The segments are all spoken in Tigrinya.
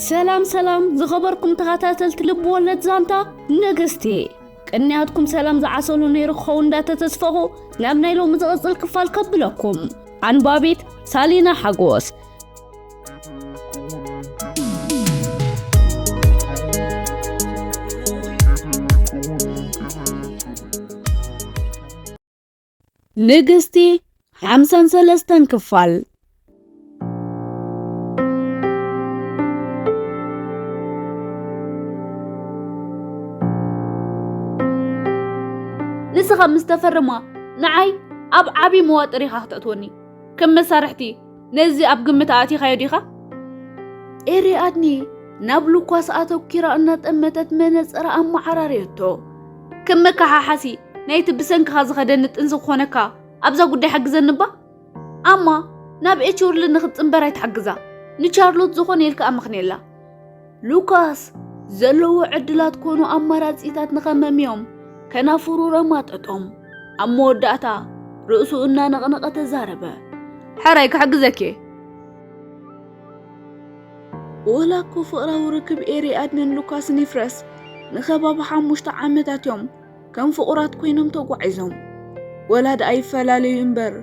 ሰላም ሰላም ዝኸበርኩም ተኸታተልቲ ልብ ወለድ ዛንታ ንግስቲ፣ ቅንያትኩም ሰላም ዝዓሰሉ ነይሩ ክኸውን እንዳተተስፈኹ ናብ ናይ ሎሚ ዝቕጽል ክፋል ከብለኩም። ኣንባቢት ሳሊና ሓጎስ። ንግስቲ ሓምሳን ሰለስተን ክፋል። ንስኻ ምስ ተፈርማ ንዓይ ኣብ ዓቢ መዋጥር ኢኻ ክተእትወኒ። ከም መሳርሕቲ ነዚ ኣብ ግምት ኣእቲኻዮ ዲኻ? ኤሪ ኣድኒ ናብ ሉኳስ ኣተኲራ እናጠመተት መነጸራ ኣመዓራርየቶ። ከም መከሓሓሲ ናይቲ ብሰንክኻ ዝኸደኒ ጥንሲ ክኾነካ ኣብዛ ጉዳይ ሓግዘኒ እባ። ኣማ ናብ ኤች ወርልድ ንኽትጽንበር ኣይትሓግዛ። ንቻርሎት ዝኾነ ኢልካ ኣመኽንየላ። ሉካስ ዘለዎ ዕድላት ኮኑ ኣማራጺታት ንኸመምዮም ከናፍሩ ረማጠጦም። ኣብ መወዳእታ ርእሱ እናነቕነቐ ተዛረበ። ሕራይ ክሕግዘኪ። ወላ እኮ ፍቕራዊ ርክብ ኤሪ ኣድንን ሉካስን ይፍረስ፣ ንኸባቢ ሓሙሽተ ዓመታት እዮም ከም ፍቑራት ኮይኖም ተጓዒዞም። ወላ ደኣ ይፈላለዩ እምበር፣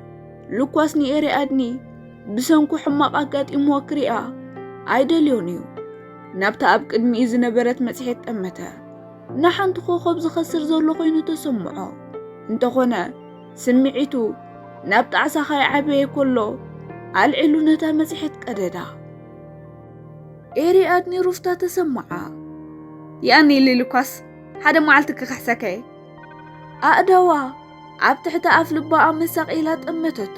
ሉኳስ ንኤሪ ኣድኒ ብሰንኩ ሕማቕ ኣጋጢምዎ ክሪኣ ኣይደልዮን እዩ። ናብታ ኣብ ቅድሚኡ ዝነበረት መጽሔት ጠመተ። ንሓንቲ ኮኾብ ዝኸስር ዘሎ ኮይኑ ተሰምዖ። እንተኾነ፣ ስምዒቱ ናብ ጣዕሳ ከይዓበየ ከሎ፣ ኣልዒሉ ነታ መጽሔት ቀደዳ። ኤሪ ኣድኒ ሩፍታ ተሰምዓ። ይኣኒ ኢሊ ሉካስ፣ ሓደ መዓልቲ ክኽሕሰካ እየ። ኣእዳዋ ኣብ ትሕቲ ኣፍ ልባ ኣመሳቒላ ጠመተቶ።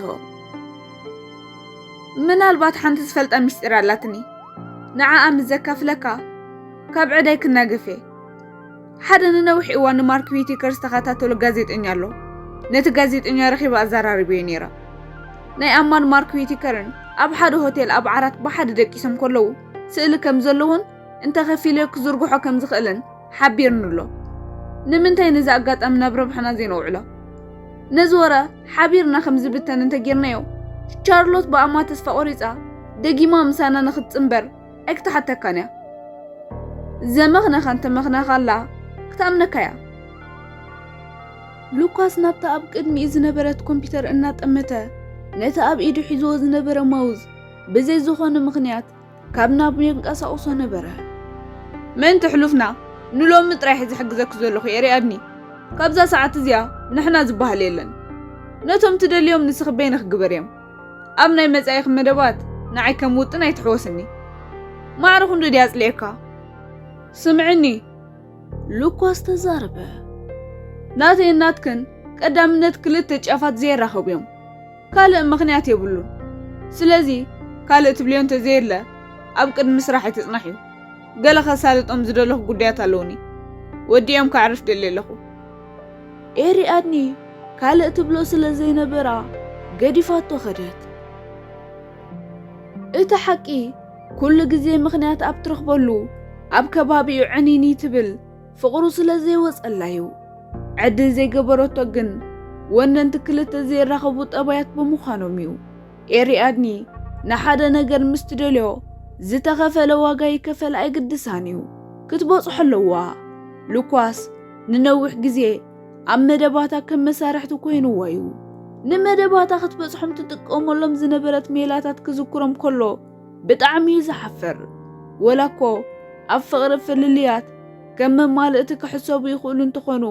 ምናልባት ሓንቲ ዝፈልጣ ምስጢር ኣላትኒ። ንዓኣ ምስ ዘካፍለካ፣ ካብ ዕዳይ ክናገፍ እየ። ሓደ ንነዊሕ እዋን ንማርክ ዊቲከር ዝተኸታተሎ ጋዜጠኛ ኣሎ። ነቲ ጋዜጠኛ ረኺበ ኣዘራሪበዮ ነይረ። ናይ ኣማን ማርክ ዊቲከርን ኣብ ሓደ ሆቴል ኣብ ዓራት ብሓደ ደቂሶም ከለዉ ስእሊ ከም ዘለዎን እንተኸፊለዮ ክዝርግሖ ከም ዝኽእልን ሓቢርኒ ኣሎ። ንምንታይ ነዚ ኣጋጣሚ ናብ ረብሓና ዘይነውዕሎ? ነዚ ወረ ሓቢርና ከም ዝብተን እንተጌርናዮ፣ ቻርሎት ብኣማ ተስፋ ቆሪጻ ደጊማ ምሳና ንኽትጽንበር ኣይክትሓተካን እያ። ዘመኽነኻ እንተመኽነኻላ ክትኣምነካ እያ። ሉካስ ናብታ ኣብ ቅድሚኡ ዝነበረት ኮምፒተር እናጠመተ፣ ነቲ ኣብ ኢዱ ሒዝዎ ዝነበረ ማውዝ ብዘይ ዝኾነ ምኽንያት ካብ ናብ የንቀሳቕሶ ነበረ። ምእንቲ ሕሉፍና ንሎሚ ጥራይ ዝሕግዘኪ ዘለኹ ኤሪ ኣድኒ፣ ካብዛ ሰዓት እዚኣ ንሕና ዝበሃል የለን። ነቶም ትደልዮም ንስኺ በይንኺ ግበርዮም። ኣብ ናይ መጻኢኺ መደባት ንዓይ ከም ውጥን ኣይትሕወስኒ። ማዕረ ክንዱ ድየ ኣጽሊኤካ? ስምዕኒ፣ ሉኳስ ተዛረበ። ናተይን ናትክን ቀዳምነት ክልተ ጫፋት ዘየራኸቡ እዮም። ካልእ ምኽንያት የብሉን። ስለዚ ካልእ ትብልዮ እንተዘየለ ኣብ ቅድሚ ስራሕ ኣይትጽናሕዮ። ገለ ከሳልጦም ዝደለኹ ጉዳያት ኣለዉኒ። ወዲኦም ከዕርፍ ደልየ ኣለኹ። ኤሪ ኣድኒ ካልእ ትብሎ ስለ ዘይነበራ ገዲፋቶ ከደት። እቲ ሓቂ ኩሉ ግዜ ምኽንያት ኣብ ትረኽበሉ ኣብ ከባቢኡ ዕኒኒ ትብል ፍቕሩ ስለ ዘይወጸላ እዩ። ዕድል ዘይገበረቶ ግን ወነንቲ ክልተ ዘይራኸቡ ጠባያት ብምዃኖም እዩ። ኤሪ ኣድኒ ንሓደ ነገር ምስ ትደልዮ ዝተኸፈለ ዋጋ ይከፈል ኣይግድሳን እዩ። ክትበጽሖ ኣለዋ። ሉኳስ ንነዊሕ ግዜ ኣብ መደባታ ከም መሳርሕቲ ኮይንዋ እዩ። ንመደባታ ክትበጽሖም ትጥቀመሎም ዝነበረት ሜላታት ክዝክሮም ከሎ ብጣዕሚ እዩ ዝሓፍር። ወላ እኮ ኣብ ፍቕሪ ፍልልያት ከም መማልእቲ ክሕሰቡ ይኽእሉ እንተኾኑ፣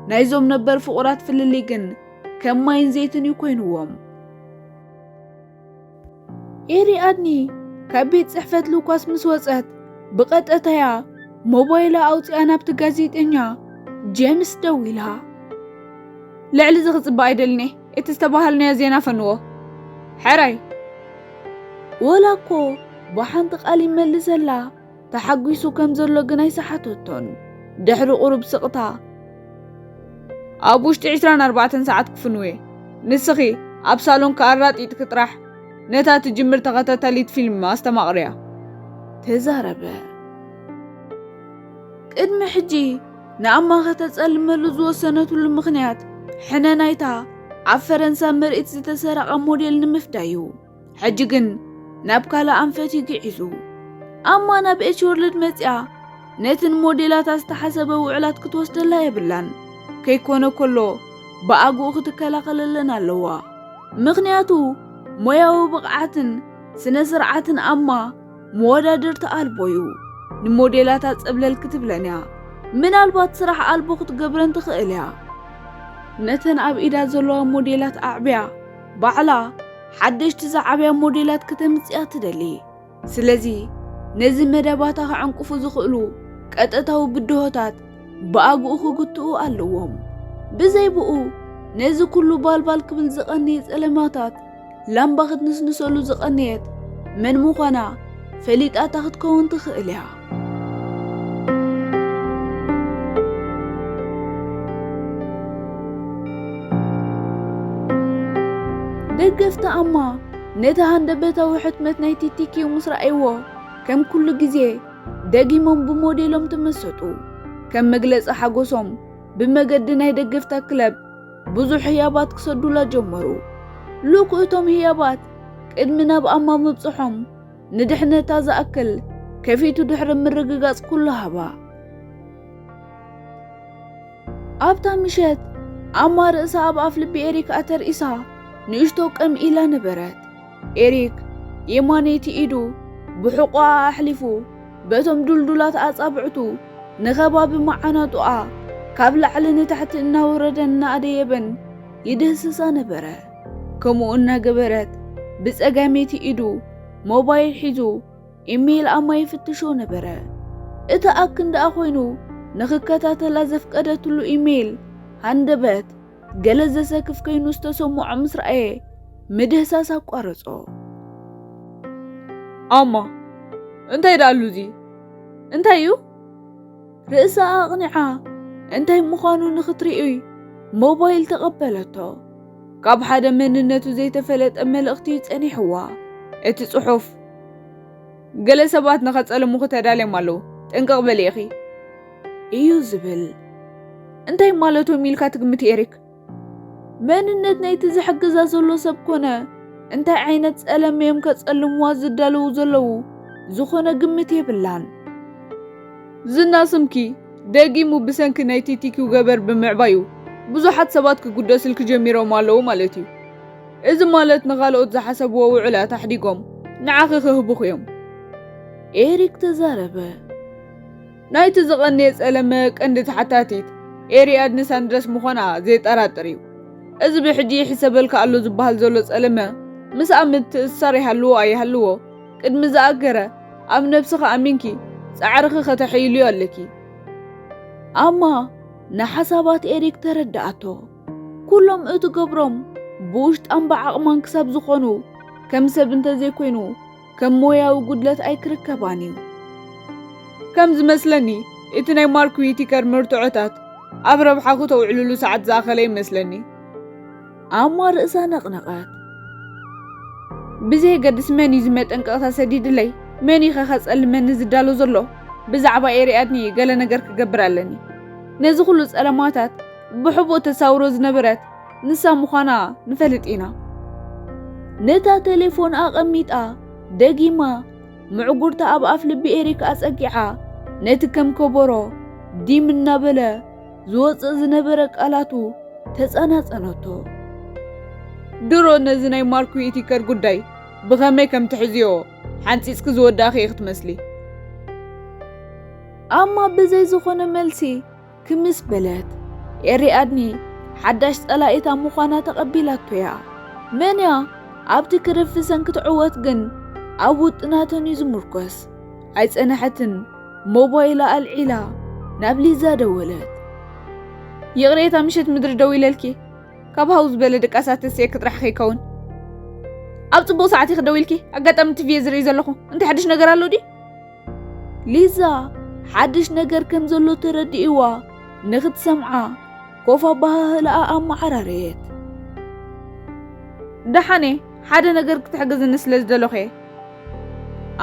ናይዞም ነበር ፍቑራት ፍልልይ ግን ከም ማይን ዘይትን እዩ ኮይንዎም። ኤሪ ኣድኒ ካብ ቤት ጽሕፈት ሉካስ ምስ ወጸት፣ ብቐጠታያ ሞባይላ ኣውጺኣ ናብቲ ጋዜጠኛ ጄምስ ደዊላ። ልዕሊ እዚ ክጽበ ኣይደልኔ፣ እቲ ዝተባሃልናዮ ዜና ፈንዎ። ሕራይ። ወላ እኮ ብሓንቲ ቃል ይመልሰላ፣ ተሓጒሱ ከም ዘሎ ግን ኣይሰሓተቶን። ድሕሪ ቁሩብ ስቕታ፣ ኣብ ውሽጢ ዕስራን ኣርባዕተን ሰዓት ክፍንዎ እየ። ንስኺ ኣብ ሳሎን ከኣራጢጥኪ ጥራሕ ነታ ትጅምር ተኸታታሊት ፊልም ኣስተማቕርያ። ተዛረበ። ቅድሚ ሕጂ ንኣማ ከተጸልመሉ ዝወሰነትሉ ምኽንያት ሕነ ናይታ ኣብ ፈረንሳ ምርኢት ዝተሰረቐ ሞዴል ንምፍዳይ እዩ። ሕጂ ግን ናብ ካልእ ኣንፈት እዩ ግዒዙ። ኣማ ናብ ኤች ወርልድ መጺኣ ነትን ሞዴላታ ዝተሓሰበ ውዕላት ክትወስደላ የብላን። ከይኮነ ከሎ ብኣግኡ ክትከላኸለለን ኣለዋ። ምኽንያቱ ሞያዊ ብቕዓትን ስነ ስርዓትን ኣማ መወዳድርቲ ኣልቦ እዩ። ንሞዴላታ ጸብለል ክትብለን እያ። ምናልባት ስራሕ ኣልቦ ክትገብረን ትኽእል እያ። ነተን ኣብ ኢዳ ዘለዋ ሞዴላት ኣዕብያ ባዕላ ሓደሽቲ ዝዓብያ ሞዴላት ከተምጽያ ትደሊ። ስለዚ ነዚ መደባታ ከዕንቅፉ ዝኽእሉ ቀጥታዊ ብድሆታት ብኣግኡ ክግትኡ ኣለዎም። ብዘይ ብኡ ነዚ ኩሉ ባልባል ክብል ዝቐንየ ጸለማታት ላምባ ክትንስንሰሉ ዝቐነየት መን ምዃና ፈሊጣታ ክትከውን ትኽእል እያ። ደገፍቲ ኣማ ነቲ ሃንደበታዊ ሕትመት ናይ ቲቲኪዩ ምስ ረኣይዎ ከም ኩሉ ግዜ ደጊሞም ብሞዴሎም ተመሰጡ። ከም መግለጺ ሓጎሶም ብመገዲ ናይ ደገፍታ ክለብ ብዙሕ ህያባት ክሰዱላ ጀመሩ። ልኩ እቶም ህያባት ቅድሚ ናብ ኣማ ምብጽሖም ንድሕነታ ዝኣክል ከፊቱ ድሕሪ ምርግጋጽ ኩሉ ሃባ። ኣብታ ምሸት ኣማ ርእሳ ኣብ ኣፍ ልቢ ኤሪክ ኣተርኢሳ ንእሽቶ ቀም ኢላ ነበረት። ኤሪክ የማነይቲ ኢዱ ብሕቆኣ ኣሕሊፉ በቶም ዱልዱላት ኣጻብዕቱ ንኸባቢ መዓናጡኣ ካብ ላዕሊ ንታሕቲ እናወረደን እናኣደየበን ይድህስሳ ነበረ። ከምኡ እናገበረት ብጸጋመይቲ ኢዱ ሞባይል ሒዙ ኢሜይል ኣማ ይፍትሾ ነበረ። እቲ ኣክን ደኣ ኮይኑ ንኽከታተላ ዘፍቀደትሉ ኢሜይል ሃንደበት ገለ ዘሰክፍ ኮይኑ ዝተሰምዖ ምስ ረኣየ ምድህሳስ ኣቋረጾ። ኣማ፣ እንታይ ደኣሉ እዚ? እንታይ እዩ? ርእሳ ኣቕኒዓ እንታይ ምዃኑ ንኽትርኢ ሞባይል ተቐበለቶ። ካብ ሓደ መንነቱ ዘይተፈለጠ መልእኽቲ እዩ ጸኒሕዋ። እቲ ጽሑፍ፣ "ገለ ሰባት ንኸጸልሙኺ ተዳልዮም ኣለዉ፣ ጥንቅቕ በሊ ኢኺ" እዩ ዝብል። እንታይ ማለቶም ኢልካ ትግምት ኤሪክ? መንነት ናይቲ ዝሕግዛ ዘሎ ሰብ ኮነ እንታይ ዓይነት ጸለመ እዮም ከጸልምዋ ዝዳለዉ ዘለዉ ዝኾነ ግምት የብላን። ዝና ስምኪ ደጊሙ ብሰንኪ ናይ ቲቲኪው ገበር ብምዕባዩ ብዙሓት ሰባት ክጉደስልኪ ጀሚሮም ኣለዉ ማለት እዩ። እዚ ማለት ንኻልኦት ዝሓሰብዎ ውዕላት ኣሕዲጎም ንዓኺ ክህቡኺ እዮም። ኤሪክ ተዛረበ። ናይቲ ዝቐነየ ጸለመ ቀንዲ ተሓታቲት ኤሪኣድኒ ሳንድረስ ምዃና ዘየጠራጥር እዩ። እዚ ብሕጂ ይሕሰበልካ ኣሎ ዝበሃል ዘሎ ጸለመ ምስኣ ምትእስሳር ይሃልዎ ኣይሃልዎ ቅድሚ ዝኣገረ ኣብ ነብስኺ ኣሚንኪ ጻዕርኺ ከተሐይልዮ ኣለኪ። ኣማ ንሓሳባት ኤሪክ ተረድኣቶ። ኩሎም እትገብሮም ብውሽጣን ብዓቕማን ክሳብ ዝኾኑ ከም ሰብ እንተዘይኮይኑ ከም ሞያዊ ጉድለት ኣይክርከባን እዩ። ከም ዝመስለኒ እቲ ናይ ማርክ ዊቲከር መርትዖታት ኣብ ረብሓ ክተውዕልሉ ሰዓት ዝኣኸለ ይመስለኒ። ኣማ ርእሳ ነቕነቐት። ብዘየገድስ መን እዩ እዚ መጠንቀቕታ ሰዲድለይ? መን እዩ ኸ ከጸልመኒ ዝዳሎ ዘሎ? ብዛዕባ ኤሪኣድኒ ገለ ነገር ክገብር ኣለኒ። ነዚ ኩሉ ጸለማታት ብሕቡእ ተሳውሮ ዝነበረት ንሳ ምዃና ንፈልጥ ኢና። ነታ ቴሌፎን ኣቐሚጣ ደጊማ ምዕጉርታ ኣብ ኣፍ ልቢ ኤሪክ ኣጸጊዓ ነቲ ከም ከበሮ ዲም እናበለ ዝወጽእ ዝነበረ ቃላቱ ተጸናጸነቶ። ድሮ ነዚ ናይ ማርክ ዊቲከር ጉዳይ ብኸመይ ከም ትሕዝዮ ሓንጺጽኪ ዝወዳእኺ ኢኺ ክትመስሊ። ኣማ ብዘይ ዝኾነ መልሲ ክምስ በለት። ኤሪኣድኒ ሓዳሽ ጸላኢታ ምዃና ተቐቢላቶ እያ። መን እያ ኣብቲ ክርፍሰን ክትዕወት ግን ኣብ ውጥናተን እዩ ዝምርኮስ። ኣይጸነሐትን። ሞባይላ ኣልዒላ ናብ ሊዛ ደወለት። ይቕሬታ፣ ምሸት ምድሪ ደው ኢለልኪ። ካብ ሃው ዝበለ ድቃሳት ተስኤኪ ጥራሕ ከይከውን። ኣብ ጽቡቕ ሰዓት ኢኺ ደው ኢልኪ። ኣጋጣሚ ቲቪ እየ ዝርኢ ዘለኹ። እንታይ ሓድሽ ነገር ኣሎ ድዩ? ሊዛ ሓድሽ ነገር ከም ዘሎ ተረዲእዋ ንኽትሰምዓ ኮፍ ኣበሃህላኣ ኣመዓራረየት። ደሓነ፣ ሓደ ነገር ክትሕግዝኒ ስለ ዝደለኹ እየ።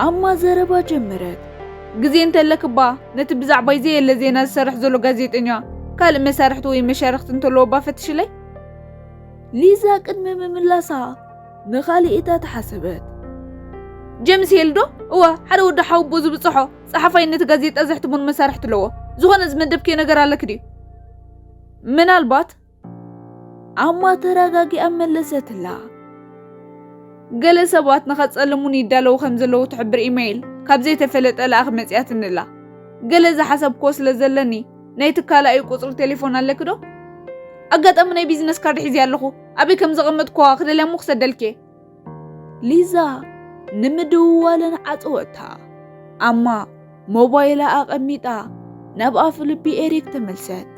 ኣማ ዘረባ ጀመረት። ግዜ እንተለክባ ነቲ ብዛዕባይ ዘየለ ዜና ዝሰርሕ ዘሎ ጋዜጠኛ ካልእ መሳርሕቲ ወይ መሻርኽቲ እንተለዎባ ፈትሽለይ። ሊዛ ቅድሚ ምምላሳ ንኻልእ እታ ተሓሰበት። ጀምስ ሄል ዶ? እወ፣ ሓደ ወዲ ሓውቦ ዝብጽሖ ጸሓፋይ ነቲ ጋዜጣ ዘሕትሙን መሳርሕቲ ኣለዎ። ዝኾነ ዝመደብክዮ ነገር ኣለክ ድዩ? ምናልባት ኣማ ተረጋጊኣ መለሰትላ። ገለ ሰባት ንኸጸልሙኒ ይዳለዉ ከም ዘለዉ ትሕብር ኢሜይል ካብ ዘይተፈለጠ ለኣኽ መጺኣትኒ ኣላ። ገለ ዝሓሰብክዎ ስለ ዘለኒ ናይ ትካላዩ ቁጽሪ ቴሌፎን ኣለኪ ዶ? ኣጋጣሚ ናይ ቢዝነስ ካርድ ሒዘ ኣለኹ። ኣበይ ከም ዘቐመጥክዋ ክደልያ እሞ ክሰደልኪ። ሊዛ ንምድውዋለን ዓጸወታ። ኣማ ሞባይላ ኣቐሚጣ ናብ ኣፍልቢ ኤሪክ ተመልሰት።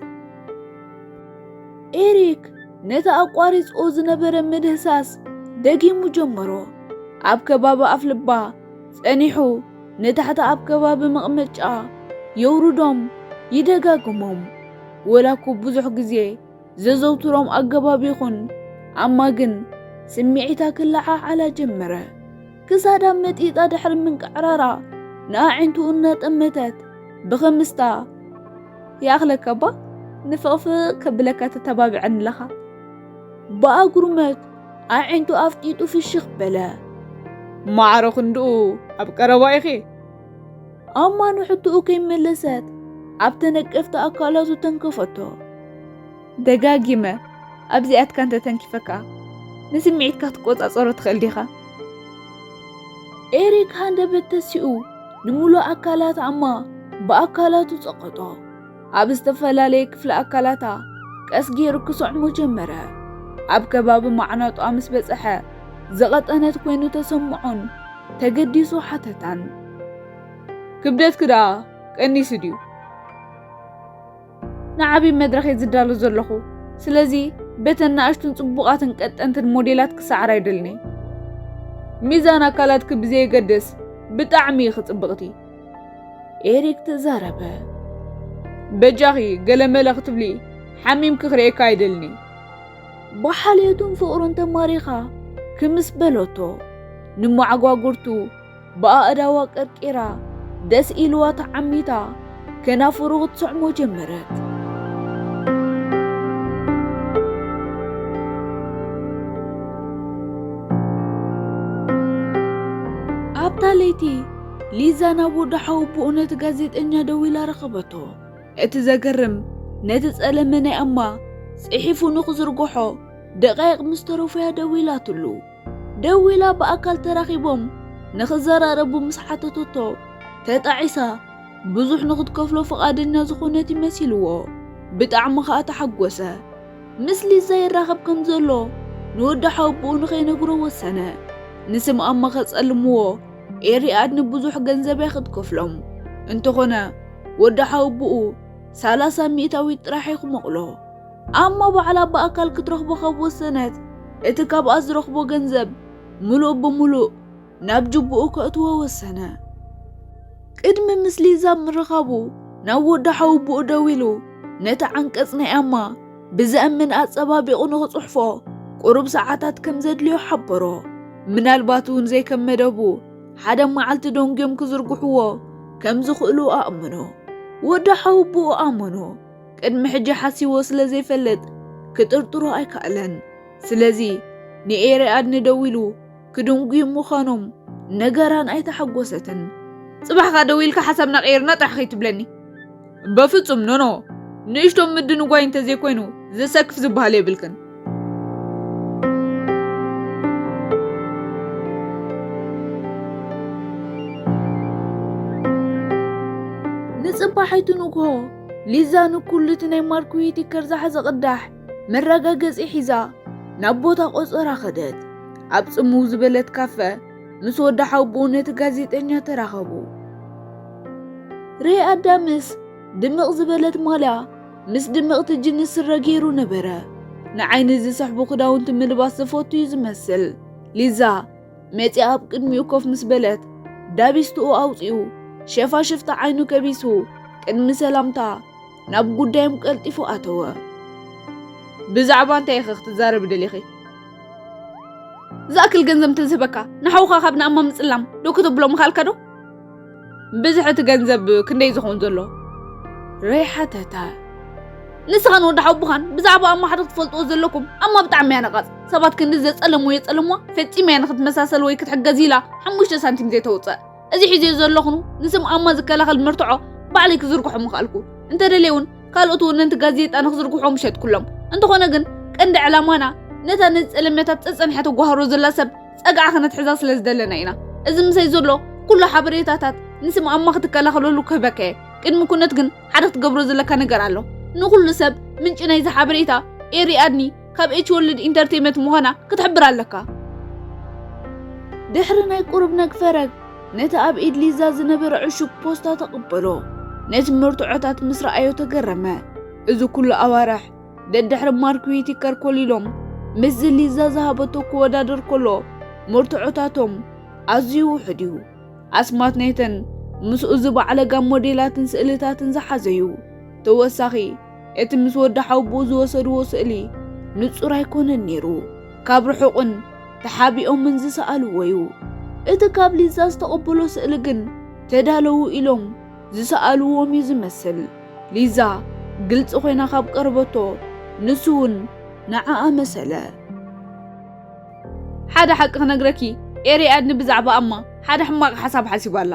ኤሪክ ነቲ ኣቋሪጽኦ ዝነበረ ምድህሳስ ደጊሙ ጀመሮ። ኣብ ከባቢ ኣፍልባ ጸኒሑ ንታሕቲ ኣብ ከባቢ መቕመጫ የውርዶም ይደጋግሞም። ወላ እኮ ብዙሕ ግዜ ዘዘውትሮም ኣገባብ ይኹን ኣማ ግን ስምዒታ ክለዓዓላ ጀመረ። ክሳዳ መጢጣ ድሕሪ ምንቅዕራራ ንኣዒንቱ እናጠመተት ብኸምስታ ይኣኽለካ እባ ንፍቕፍቕ ከብለካ ተተባብዐኒ ኣለኻ። ብኣጉርመት ኣዒንቱ ኣፍጢጡ ፍሽኽ በለ። ማዕረ ክንድኡ ኣብ ቀረባ ኢኺ። ኣማ ንሕቶኡ ከይመለሰት ኣብ ተነቀፍቲ ኣካላቱ ተንከፈቶ። ደጋጊመ ኣብዚኣትካ እንተ ተንኪፈካ ንስምዒትካ ክትቆጻጸሮ ትኽእል ዲኻ? ኤሪክ ሃንደበት ተሲኡ ንምሉእ ኣካላት ኣማ ብኣካላቱ ጸቐጦ። ኣብ ዝተፈላለየ ክፍሊ ኣካላታ ቀስ ገይሩ ክስዕሞ ጀመረ። ኣብ ከባቢ ማዕናጧ ምስ በጽሐ ዝቐጠነት ኮይኑ ተሰምዖን ተገዲሱ ሓተታን። ክብደትኪ ደኣ ቀኒሱ ድዩ? ንዓቢ መድረኽ እየ ዝዳሎ ዘለኹ። ስለዚ በተን ንኣሽቱን ጽቡቓትን ቀጠንትን ሞዴላት ክሰዓር ኣይደልን'የ። ሚዛን ኣካላትኪ ብዘየገድስ ብጣዕሚ ኢኺ ጽብቕቲ። ኤሪክ ተዛረበ። በጃኺ ገለመለ ክትብሊ ሓሚምኪ ክርእየካ ኣይደልን'የ። ብሓልዮቱን ፍቕሩን ተማሪኻ ክምስ በለቶ። ንመዓጓጉርቱ ብኣእዳዋ ቀርቂራ ደስ ኢልዋ ተዓሚታ ከናፍሩ ክትስዕሞ ጀመረት። ኣብታ ለይቲ ሊዛ ናብ ወዲ ሓውቦኡ ነቲ ጋዜጠኛ ደዊላ ረኸበቶ። እቲ ዘገርም ነቲ ጸለመ ናይ ኣማ ጽሒፉ ንኽዝርግሖ ደቃይቕ ምስ ተረፉያ ደዊላትሉ። ደዊላ ብኣካል ተራኺቦም ንኽዘራረቡ ምስ ሓተተቶ ተጣዒሳ ብዙሕ ንኽትከፍሎ ፍቓደኛ ዝኾነት ይመሲልዎ። ብጣዕሚ ኸኣ ተሓጎሰ። ምስ ሊዛ ይራኸብ ከም ዘሎ ንወዲ ሓውቦኡ ንኸይነግሮ ወሰነ። ንስም ኣማ ከጸልምዎ ኤሪ ኣድኒ ብዙሕ ገንዘብ እያ ክትከፍሎም። እንተኾነ ወዲ ሓውቦኡ ሰላሳ ሚእታዊት ጥራሕ እዩ ክመቕሎ። ኣማ ባዕላ ብኣካል ክትረኽቦ ካብ ወሰነት እቲ ካብኣ ዝረኽቦ ገንዘብ ምሉእ ብምሉእ ናብ ጅቡኡ ከእትዎ ወሰነ። ቅድሚ ምስ ሊዛ ምርኻቡ ናብ ወዲ ሓውቦኡ ደዊሉ ነቲ ዓንቀጽ ናይ ኣማ ብዘእምን ኣጸባቢቑ ንኽጽሕፎ ቁሩብ ሰዓታት ከም ዘድልዮ ሓበሮ። ምናልባት እውን ዘይከም መደቡ ሓደ መዓልቲ ደንጉዮም ክዝርግሕዎ ከም ዝኽእሉ ኣእምኖ። ወዲ ሓውቦኡ ኣመኖ። ቅድሚ ሕጂ ሓሲዎ ስለ ዘይፈልጥ ክጥርጥሮ ኣይከኣለን። ስለዚ ንኤሪ ኣድኒ ደዊሉ ክድንጉዩ ምዃኖም ነገራን ኣይተሓጎሰትን። ጽባሕ ከኣ ደዊልካ ሓሳብና ቀይርና ጥራሕ ከይትብለኒ። በፍጹም ኖኖ፣ ንእሽቶ ምድንጓይ እንተዘይኮይኑ ዘሰክፍ ዝበሃል የብልክን። ንጽባሒቱ ንግሆ ሊዛ ንኩሉ እቲ ናይ ማርክ ዊቲከር ዝሓዘ ቅዳሕ መረጋገጺ ሒዛ ናብ ቦታ ቆጸራ ከደት። ኣብ ጽምው ዝበለት ካፈ ምስ ወዲ ሓውቦኡ ነቲ ጋዜጠኛ ተራኸቡ። ሬይ ኣዳምስ ድምቕ ዝበለት ማልያ ምስ ድምቕቲ ጅንስ ስረ ገይሩ ነበረ። ንዓይኒ ዝስሕቡ ክዳውንቲ ምልባስ ዝፈቱ እዩ ዝመስል። ሊዛ መጺኣ ኣብ ቅድሚኡ ኮፍ ምስ በለት ዳቢስትኡ ኣውጺኡ ሸፋሽፍቲ ዓይኑ ከቢሱ ቅድሚ ሰላምታ ናብ ጉዳዮም ቀልጢፉ ኣተወ። ብዛዕባ እንታይ ኢኺ ክትዛረቢ ደሊኺ? ዝኣክል ገንዘብ እንተዝህበካ ንሓውኻ ካብ ንኣማ ምጽላም ዶ ከተብሎ ምኻልካ ዶ? ብዝሒ እቲ ገንዘብ ክንደይ ዝኸውን ዘሎ? ሬይ ሓተታ። ንስኻን ወዲ ሓውቡኻን ብዛዕባ ኣማ ሓደ ክትፈልጥዎ ዘለኩም። ኣማ ብጣዕሚ እያ ነቓጽ። ሰባት ክንዲ ዘጸለምዎ የጸለምዋ፣ ፈጺማ እያ ንኽትመሳሰል ወይ ክትሕገዝ ኢላ ሓሙሽተ ሳንቲም ዘይተውጽእ። እዚ ሒዘዮ ዘለኹ ንስም ኣማ ዝከላኸል መርትዖ ባዕለይ ክዝርግሖ ምኽኣልኩ። እንተደልየ እውን ካልኦት ወነንቲ ጋዜጣ ንኽዝርግሖ ምሸጥኩሎም። እንተኾነ ግን ቀንዲ ዕላማና ነታ ነዚ ጸለመታት ጸጸኒሓ ተጓህሮ ዘላ ሰብ ጸግዓ ክነትሕዛ ስለ ዝደለና ኢና። እዚ ምሳይ ዘሎ ኩሉ ሓበሬታታት ንስም ኣማ ክትከላኸለሉ ክህበካ እየ። ቅድሚ ኩነት ግን ሓደ ክትገብሮ ዘለካ ነገር ኣሎ። ንኹሉ ሰብ ምንጪ ናይዚ ሓበሬታ ኤሪ ኣድኒ ካብ ኤች ወርልድ ኢንተርቴይመንት ምዃና ክትሕብር ኣለካ። ድሕሪ ናይ ቁሩብ ነግፈረግ ነቲ ኣብ ኢድ ሊዛ ዝነበረ ዕሹግ ፖስታ ተቐበሎ። ነቲ መርትዖታት ምስ ረኣዮ ተገረመ። እዚ ኩሉ ኣዋርሕ ደድሕሪ ማርክ ዊቲከር ኮሊሎም ምስዚ ሊዛ ዝሃበቶ ክወዳደር ከሎ መርትዖታቶም ኣዝዩ ውሑድ እዩ። ኣስማት ናይተን ምስኡ ዝበዓለጋ ሞዴላትን ስእልታትን ዝሓዘ እዩ። ተወሳኺ እቲ ምስ ወዲ ሓውቡኡ ዝወሰድዎ ስእሊ ንጹር ኣይኮነን ነይሩ። ካብ ርሑቕን ተሓቢኦምን ዝሰኣልዎ እዩ። እቲ ካብ ሊዛ ዝተቐበሎ ስእሊ ግን ተዳለዉ ኢሎም ዝሰኣልዎም እዩ ዝመስል። ሊዛ ግልጺ ኮይና ካብ ቀረበቶ ንሱ እውን ንዓኣ መሰለ። ሓደ ሓቂ ክነግረኪ፣ ኤሪ ኣድኒ ብዛዕባ ኣማ ሓደ ሕማቕ ሓሳብ ሓሲባ ኣላ።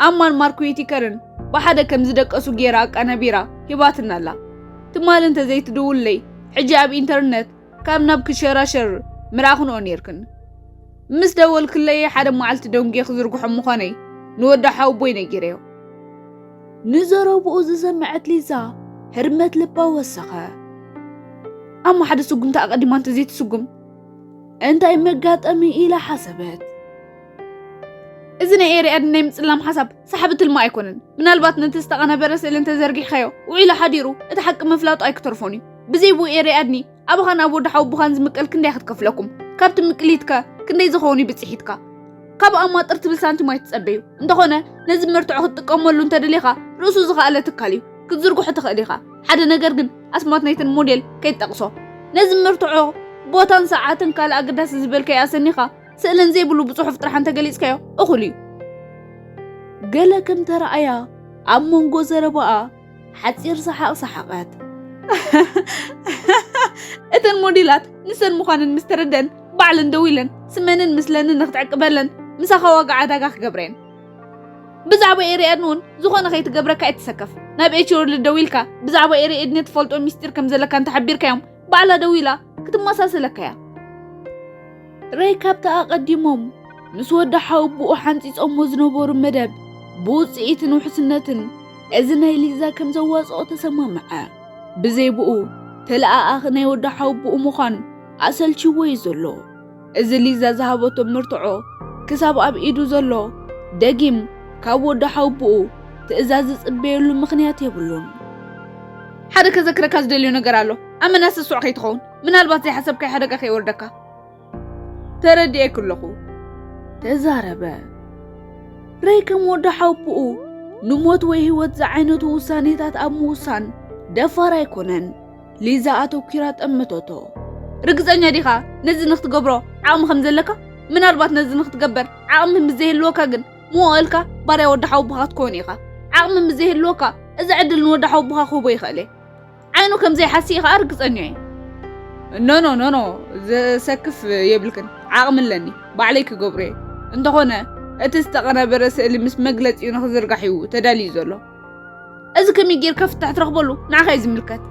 ኣማን ማርክ ዊቲከርን ብሓደ ከም ዝደቀሱ ገይራ ኣቀናቢራ ሂባትና ኣላ። ትማሊ እንተዘይትድውልለይ ሕጂ ኣብ ኢንተርነት ካብ ናብ ክሸራሸር ምረኣኽንኦ ነይርክን። ምስ ደወልክለይ ሓደ መዓልቲ ደንጉየ ክዝርግሖ ምዃነይ ንወዲ ሓውቦይ ነጊረዮ። ንዘረብኡ ዝሰምዐት ሊዛ ህርመት ልባ ወሰኸ። ኣማ ሓደ ስጉምቲ ኣቐዲማ እንተዘይትስጉም እንታይ መጋጠሚ ኢላ ሓሰበት። እዚ ናይ ኤሪ ኣድኒ ናይ ምጽላም ሓሳብ ሳሕቢ ትልማ ኣይኮነን። ምናልባት ነቲ ዝተቐናበረ ስእሊ እንተዘርጊሕካዮ ውዒሉ ሓዲሩ እቲ ሓቂ ምፍላጡ ኣይክተርፎን እዩ። ብዘይ ብኡ ኤሪ ኣድኒ ኣባኻን ኣብ ወዲ ሓውቡኻን ዝምቀል ክንደይ ክትከፍለኩም? ካብቲ ምቅሊትከ ክንደይ ዝኸውን እዩ ብጽሒትካ? ካብ ኣማ ጥር ትብል ሳንቲም ኣይትጸበዩ። እንተኾነ ነዚ መርትዖ ክትጥቀመሉ እንተደሊኻ ርእሱ ዝኸኣለ ትካል እዩ ክትዝርግሖ ትኽእል ኢኻ። ሓደ ነገር ግን ኣስማት ናይተን ሞዴል ከይትጠቕሶ። ነዚ መርትዖ ቦታን ሰዓትን ካልእ ኣገዳሲ ዝበልካዮ ኣሰኒኻ ስእለን ዘይብሉ ብጽሑፍ ጥራሕ እንተገሊጽካዮ እኹል እዩ። ገለ ከም ተረኣያ ኣብ መንጎ ዘረባኣ ሓጺር ሰሓቕ ሰሓቐት። እተን ሞዴላት ንሰን ምዃነን ምስ ተረደን ባዕለን ደው ኢለን ስመንን ምስለንን ንክትዕቅበለን ምሳኻ ዋጋ ዕዳጋ ክገብረን። ብዛዕባ ኤሪ ኣድኒ እውን ዝኾነ ከይትገብረካ ኣይትሰከፍ። ናብ ኤች ወርልድ ደው ኢልካ ብዛዕባ ኤሪ ኣድኒ ትፈልጦ ሚስጢር ከም ዘለካ እንተሓቢርካዮም ባዕላ ደው ኢላ ክትመሳሰለካ እያ። ሬይ ካብቲ ኣቐዲሞም ምስ ወዲ ሓውብኡ ሓንጺጾሞ ዝነበሩ መደብ ብውጽኢትን ውሕስነትን እዚ ናይ ሊዛ ከም ዘዋጽኦ ተሰማምዐ። ብዘይ ብኡ ተለኣኣኺ ናይ ወዲ ሓውብኡ ምዃን ኣሰልችዎ እዩ ዘሎ። እዚ ሊዛ ዝሃበቶ መርትዖ ክሳብ ኣብ ኢዱ ዘሎ ደጊም ካብ ወዲ ሓውብኡ ትእዛዝ ዝጽበየሉ ምኽንያት የብሉን። ሓደ ከዘክረካ ዝደልዮ ነገር ኣሎ። ኣመና ስሱዕ ከይትኸውን፣ ምናልባት ዘይሓሰብካዮ ሓደጋ ከይወርደካ። ተረዲኤኪ ኣለኹ። ተዛረበ። ሬይ ከም ወዲ ሓውብኡ ንሞት ወይ ህይወት ዝዓይነቱ ውሳኔታት ኣብ ምውሳን ደፋር ኣይኮነን። ሊዛ ኣተኲራ ጠመተቶ። ርግጸኛ ዲኻ ነዚ ንክትገብሮ ዓቕሚ ከም ዘለካ? ምናልባት ነዚ ንክትገበር ዓቕሚ ምስ ዘይህልወካ ግን ምወ ኢልካ ባርያ ወዲ ሓውብኻ ክትከውን ኢኻ። ዓቕሚ ምስ ዘይህልወካ እዚ ዕድል ንወዲ ሓውብኻ ክህቦ ይኽእል እየ። ዓይኑ ከም ዘይሓሲ ኢኻ ርግጸኛ እየ። ኖ ኖ ኖ ኖ፣ ዘሰክፍ የብልክን። ዓቕሚ ኣለኒ፣ ባዕለይ ክገብሮ እየ። እንተኾነ እቲ ዝተቐናበረ ስእሊ ምስ መግለጺኡ ንኽዝርጋሕ እዩ ተዳልዩ ዘሎ። እዚ ከመይ ጌርካ ፍታሕ ትረኽበሉ ንዓኻ እዩ ዝምልከት።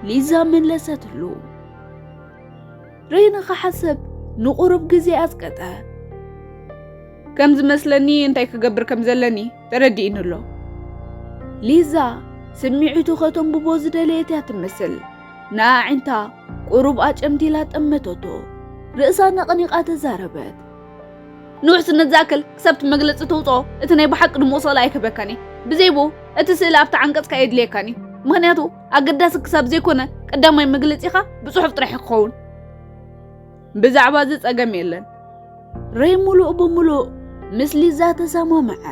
ሊዛ መለሰትሉ። ሬይ ንኽሓስብ ንቑሩብ ግዜ ኣጽቀጠ። ከም ዝመስለኒ እንታይ ክገብር ከም ዘለኒ ተረዲእኒ ኣሎ። ሊዛ ስምዒቱ ከተንብቦ ዝደለየት እያ ትመስል። ንኣዒንታ ቁሩብ ኣጨምቲላ ጠመተቶ። ርእሳ ነቕኒቓ ተዛረበት። ንውሕስነት ዝኣክል ክሳብ እቲ መግለጺ ተውጽኦ እቲ ናይ ብሓቂ ድሙቕ ስእሊ ኣይክህበካን እየ። ብዘይ ብኡ እቲ ስእሊ ኣብቲ ዓንቀጽካ ኣየድልየካን እዩ። ምኽንያቱ ኣገዳሲ ክሳብ ዘይኮነ ቀዳማይ መግለጺኻ ብጽሑፍ ጥራሕ እዩ ክኸውን። ብዛዕባ እዚ ጸገም የለን። ሬይ ሙሉእ ብሙሉእ ምስ ሊዛ ተሰማምዐ።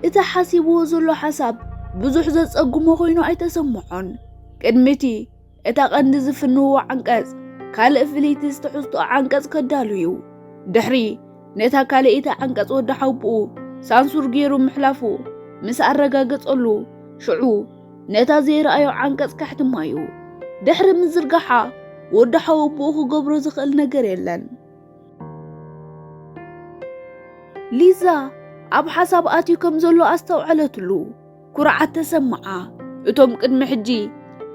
እቲ ሓሲብዎ ዘሎ ሓሳብ ብዙሕ ዘጸግሞ ኮይኑ ኣይተሰምዖን። ቅድሚ እቲ እታ ቀንዲ ዝፍንዎ ዓንቀጽ ካልእ ፍልይቲ ትሕዝቶ ዓንቀጽ ከዳሉ እዩ። ድሕሪ ነታ ካልኣይቲ ዓንቀጽ ወዲ ሓውብኡ ሳንሱር ገይሩ ምሕላፉ ምስ ኣረጋገጸሉ ሽዑ ነታ ዘይረኣዮ ዓንቀጽ ከሕትማ እዩ። ድሕሪ ምዝርጋሓ፣ ወዲ ሓወቦኡ ክገብሮ ዝኽእል ነገር የለን። ሊዛ ኣብ ሓሳብ ኣትዩ ከም ዘሎ ኣስተውዐለትሉ። ኩርዓት ተሰምዓ። እቶም ቅድሚ ሕጂ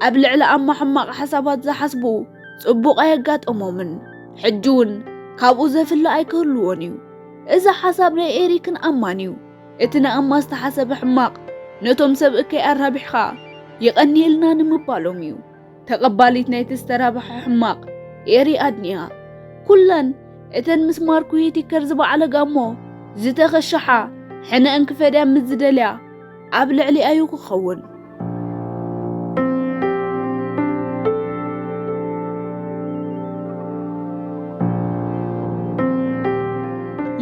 ኣብ ልዕሊ ኣማ ሕማቕ ሓሳባት ዝሓስቡ ጽቡቕ ኣየጋጠሞምን። ሕጂ እውን ካብኡ ዘፍለ ኣይክህልዎን እዩ። እዚ ሓሳብ ናይ ኤሪክን ኣማን እዩ። እቲ ንኣማ ዝተሓሰበ ሕማቕ ነቶም ሰብ እከይ ኣራቢሕኻ ይቐንየልና ንምባሎም እዩ። ተቐባሊት ናይቲ ዝተራብሐ ሕማቕ ኤሪ ኣድንያ። ኩለን እተን ምስ ማርክ ዊቲከር ዝበዓለ ጋሞ ዝተኸሸሓ ሕነአን ክፈድያ ምስ ዝደልያ ኣብ ልዕሊኣዩ ክኸውን።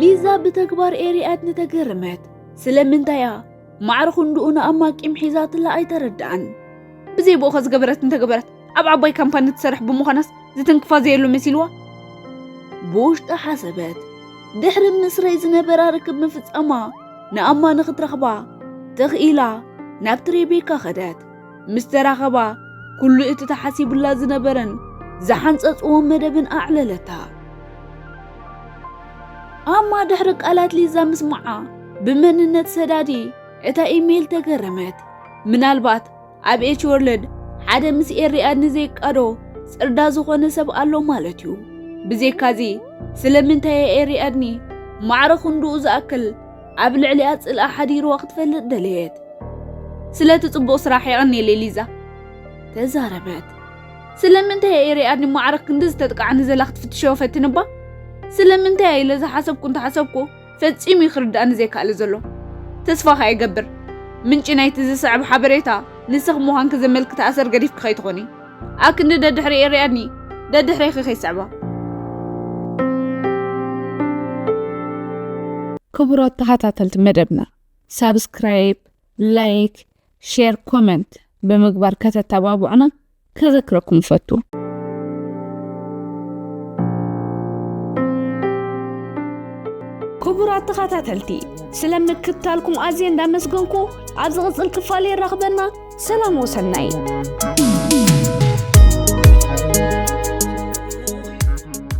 ሊዛ ብተግባር ኤሪ ኣድኒ ተገረመት። ስለምንታያ ማዕረ ክንድኡ ንኣማ ቂም ሒዛትላ ኣይተረድኣን። ብዘይ ብኡኸ ዝገበረት እንተገበረት ኣብ ዓባይ ካምፓኒ ትሰርሕ ብምዃናስ ዝትንክፋ ዘየሉ መሲልዋ? ብውሽጢ ሓሰበት። ድሕሪ ምስረይ ዝነበራ ርክብ ምፍጻማ ንኣማ ንኽትረኽባ ተኽኢላ ናብቲ ሬቤካ ኸደት። ምስ ተራኸባ ኩሉ እቲ ተሓሲቡላ ዝነበረን ዝሓንጸጽዎ መደብን ኣዕለለታ። ኣማ ድሕሪ ቃላት ሊዛ ምስማዓ ብመንነት ሰዳዲ እታ ኢሜይል ተገረመት። ምናልባት ኣብ ኤች ወርልድ ሓደ ምስ ኤሪ ኣድኒ ዘይቃዶ ጽርዳ ዝኾነ ሰብ ኣሎ ማለት እዩ። ብዘይካዚ ስለምንታይ እያ ኤሪ ኣድኒ ማዕረ ክንድኡ ዝኣክል ኣብ ልዕሊኣ ጽልኣ ሓዲርዋ ክትፈልጥ ደለየት? ስለቲ ጽቡቕ ስራሕ የቐንየለይ ሊዛ። ተዛረበት። ስለምንታይ እያ ኤሪ ኣድኒ ማዕረ ክንዲ ዝተጥቃዕኒ ዘላ ክትፍትሸዮ ፈትንባ? ስለምንታይ እያ ኢለ ዝሓሰብኩ እንተሓሰብኩ ፈጺሙ እዩ ክርዳእኒ ዘይከኣለ ዘሎ። ተስፋ ከኣ ይገብር። ምንጪ ናይቲ ዝስዕብ ሓበሬታ ንስኺ ምዃንኪ ዘመልክት ኣሰር ገዲፍኪ ከይትኾኒ። ኣክንዲ ደድሕሪ ኤሪ ኣድኒ ደድሕሬኺ ከይስዕባ። ክቡራት ተኸታተልቲ መደብና ሳብስክራይብ፣ ላይክ፣ ሼር፣ ኮመንት ብምግባር ከተተባብዑና ከዘክረኩም እፈቱ። ክቡራት ተኸታተልቲ፣ ስለ ምክትታልኩም ኣዝየ እንዳመስገንኩ፣ ኣብ ዝቕጽል ክፋል የራኽበና። ሰላም ወሰናይ።